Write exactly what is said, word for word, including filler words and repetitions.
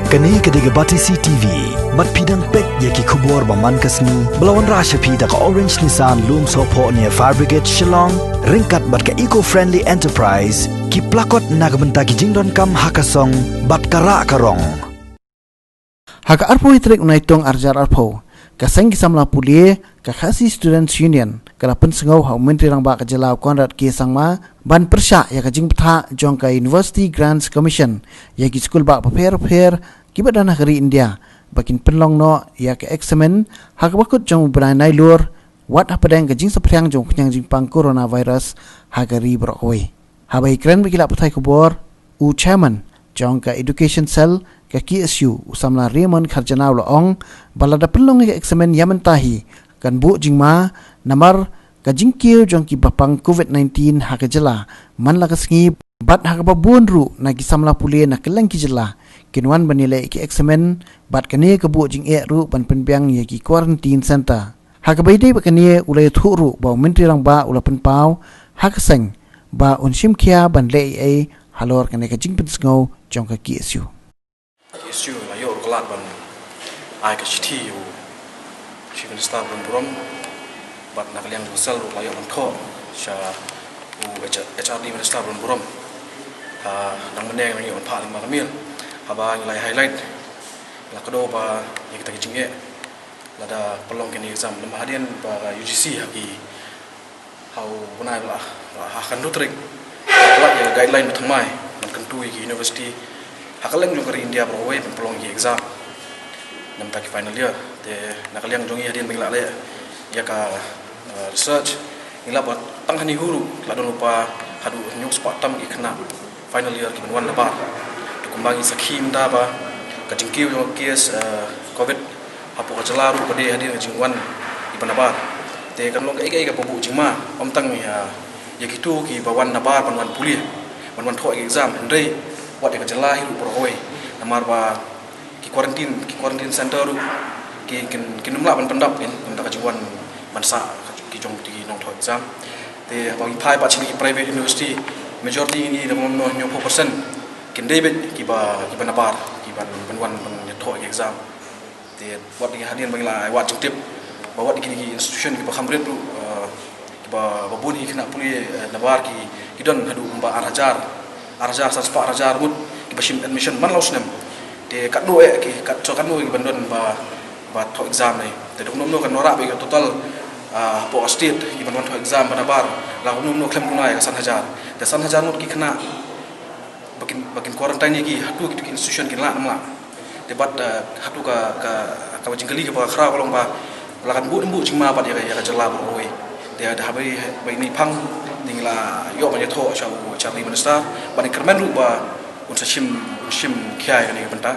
Kane ka dei ka Batesi T V. Bad phi dang peit ïa ki khubor ba man ka sngi ba la wanrah sha phi da ka Orange Nissan Lumsohphoh near Fire Brigade Shillong, ryngkat bad ka Eco Friendly Enterprise, ki plakot na ka bynta ki jingdonkam ha ka song bad ka rah ka rong. Ha ka arphew tarik u Naitung arhajar arphew, ka seng ki samla pule, ka Khasi Students Union, ka la pynsngew ha u Myntri Rangbah ka jylla u Conrad K Sangma ban pyrshah ïa ka jingbthah jong ka University Grants Commission ïa ki skul bah bapher bapher kiba don ha ka ri India ba kin pynlong noh ïa ka eksamin ha kaba kut jong u bnai Nailur, wat hapdeng ka jingsaphriang jong u khñiang jingpang coronavirus ha ka ri baroh kawei. Haba ïakren bad ki lad pathai khubor, u Chairman jong ka Education Cell ka K S U, u samla Raymond Kharjana u la ong ba lada pynlong ïa ka eksamin ïa mynta hi, kan buh jingma namar ka jingkiew jong kiba pang covid nineteen ha ka jylla man la ka sngi, bad ha kaba bun ruh na ki samla pule na kylleng ki jylla kin wan ban ïaleh ïa ki eksamin, bad kane ka buh jingeh ruh ban pynbiang ïa ki quarantine center. Ha kaba ïadei bad kane, u la ïathuh ruh ba u Myntri Rangbah u la pynpaw ha ka seng ba un shim khia ban leh ei ei halor kane ka jingpynsngew jong ka K S U. K S U la ïoh ruh ka lad ban ai ka shithi ïa u Chief Minister Baron Burom, bad na ka liang jong ka Cell ruh la ïoh ban thoh sha u H-, H R D Minister Baron Burom. Ah, dang mynne ngi la ïoh ban phah lyngba ka mail. Haba ngi la highlight, la kdew ba ïa kita ki jingeh lada pynlong kine ki exam, namar hadien ba ka U G C ha ki, ha u bnai ba la, la ha ka hynriew tarik, la ïa ka guideline ba thymmai ban kyntu ïa ki university ha kylleng jong ka ri India baroh kawei ban pynlong ïa ki exam na bynta ki final year. Te na ka liang jong ngi hadien ba ngi la leh ïa ka, eh, research, ngi la lap ba tang ha NEHU ruh la don lypa haduh hynñiew spah tam ki khynnah final year kiban wan nabar. Te kumba ngi sakhi mynta ba ka jingkiew jong ka case, eh, covid hapoh ka jylla ruh ka dei hadien ka jingwan kiba nabar. Te kan long kaei kaei kaba buh jingma, ym tang ïa, ïa kito kiba wan nabar ban wan pule, ban wan thoh ïa ki exam, hynrei wat ïa ka jylla hi ruh baroh kawei. Namar ba ki quarantine, ki quarantine center ruh ki, kin, kin ym lah ban pyndap kin, kin da ka jingwan ban sah ki jong ki nongthoh exam. Te haba ngi phai pat sha ki private university, majority ngi da kumno hynñiewphew percent kin dei beit kiba, kiba nabar, kiban, ban wan ban ïathoh ki exam. Te wat ngi hadien ba ngi la ai wad jingtip ba wat kine ki institution kiba kham rit ruh, eh, kiba, ba bun hi khynnah pule, eh, nabar ki, ki don haduh kumba ar hajar, ar hajar, san spah ar hajar ngut kiba shim admission man la u snem. Te katno eh ki, kat, so katno kiban don ba, ba thoh exam ne. Te da kumno kumno kan wanrah ba ïa ka total, ah, hapoh ka state kiban wan thoh exam ba nabar la kumno kumno khlem duna ïa ka san hajar. Te san hajar ngut ki khynnah ba kin, ba kin quarantine ïa ki, hato kito ki institution kin lah ne ym lah. Te bad, eh, hato ka, ka, ka jingkylli kaba khraw ka long ba la kan buh ne ym buh jingma pat ïa ka, ïa ka jylla baroh kawei. Te da haba ïa, ba ine i phang, te ngi la ïoh ban ïathoh sha u H R D Minister, bad ngi kyrmen ruh ba un sa shim, un shim khia ïa kane ka bynta.